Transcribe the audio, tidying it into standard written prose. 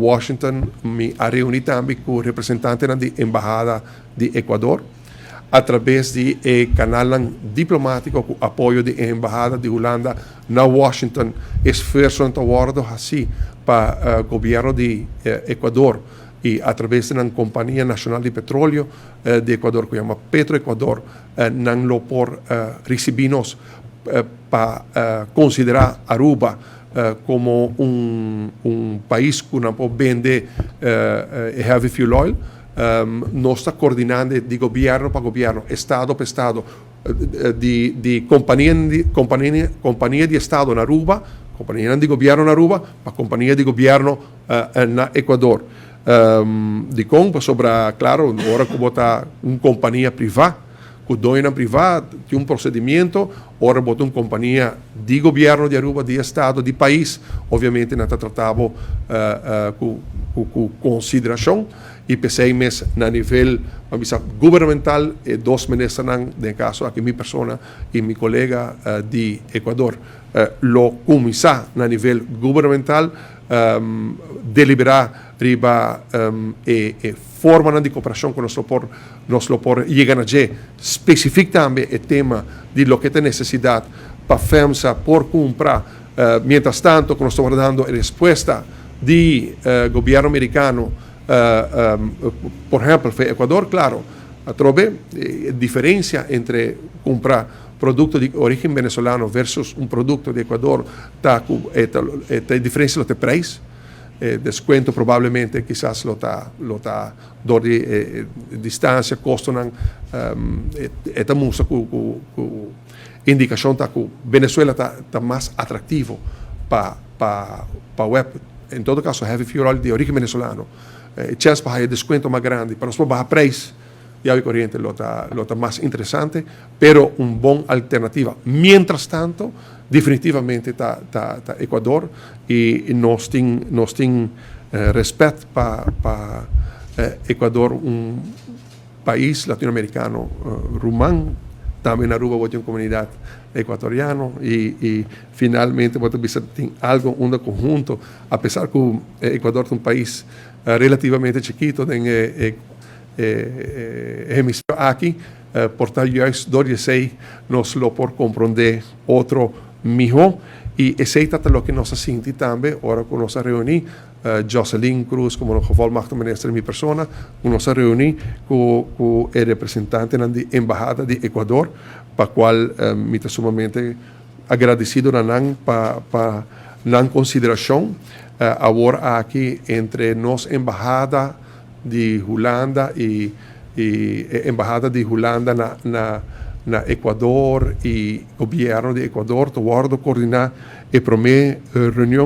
Washington, mi a reuni tambe cu representante di embahada di Ecuador, a traves di canal diplomatico cu apoyo di embahada di Hulanda na Washington, esfuerso ta wordo haci pa gobierno di Ecuador y a traves di e Compania Nacional di Petroleo di Ecuador, cu yama Petroecuador, nan lo por ricibi nos pa considera Aruba como un pais cu nan por bende heavy fuel oil. Nos ta coordinando di gobierno pa gobierno, estado pa estado, di compania di estado na Aruba, compania di gobierno na Aruba, pa compania di gobierno na Ecuador. Di con sobre, claro, ora cu ta un compania priva, cu doño priva, tin un procedimento, ora bo ta un compania di gobierno di Aruba, di estado, di pais, obviamente nan ta trata cu consideracion y p'esey mes na nivel gubernamental e dos minister, den caso aki mi persona y mi colega di Ecuador, lo cuminsa na nivel gubernamental delibera riba e forma di cooperacion cu nos por yega na dje, specifico tambe e tema di loke ta necesidad pa FEMSA por cumpra, mientras tanto cu nos ta wardando e respuesta di gobierno americano, por ehempel, Ecuador, claro, atrobe, diferencia entre cumpra producto di origen venezolano versus un producto di Ecuador, ta e diferencia di prijs, descuento probablemente kisas lo ta door di distancia, costo nan e ta mustra cu indicacion ta cu Venezuela ta mas atractivo pa WEB, en todo caso heavy fuel oil di origen venezolano, chance pa descuento mas grandi pa nos baha prijs di awa coriente lo ta mas interesante, pero un bon alternativa. Mientras tanto, definitivamente ta Ecuador y nos tin respet pa Ecuador, un pais latinoamericano ruman. Tambe na Aruba tin un comunidad ecuatoriano y finalmente bo tin algo un conhunto, apesar cu Ecuador ta un pais relativamente chikito den hemisferio aki, por ta juist door di esey nos lo por comprende otro miho y esey ta loke nos a sinti tambe ora cu nos a reuni, Jocelyn Cruz como gevolmachtigde minister, mi persona, nos a reuni cu e representante di embahada di Ecuador, pa cual mi ta sumamente agradecido na nan pa nan consideracion. Awor aki entre nos embahada di Hulanda y embahada di Hulanda na Ecuador y gobierno di Ecuador, ta wordo coordina e prome reunion.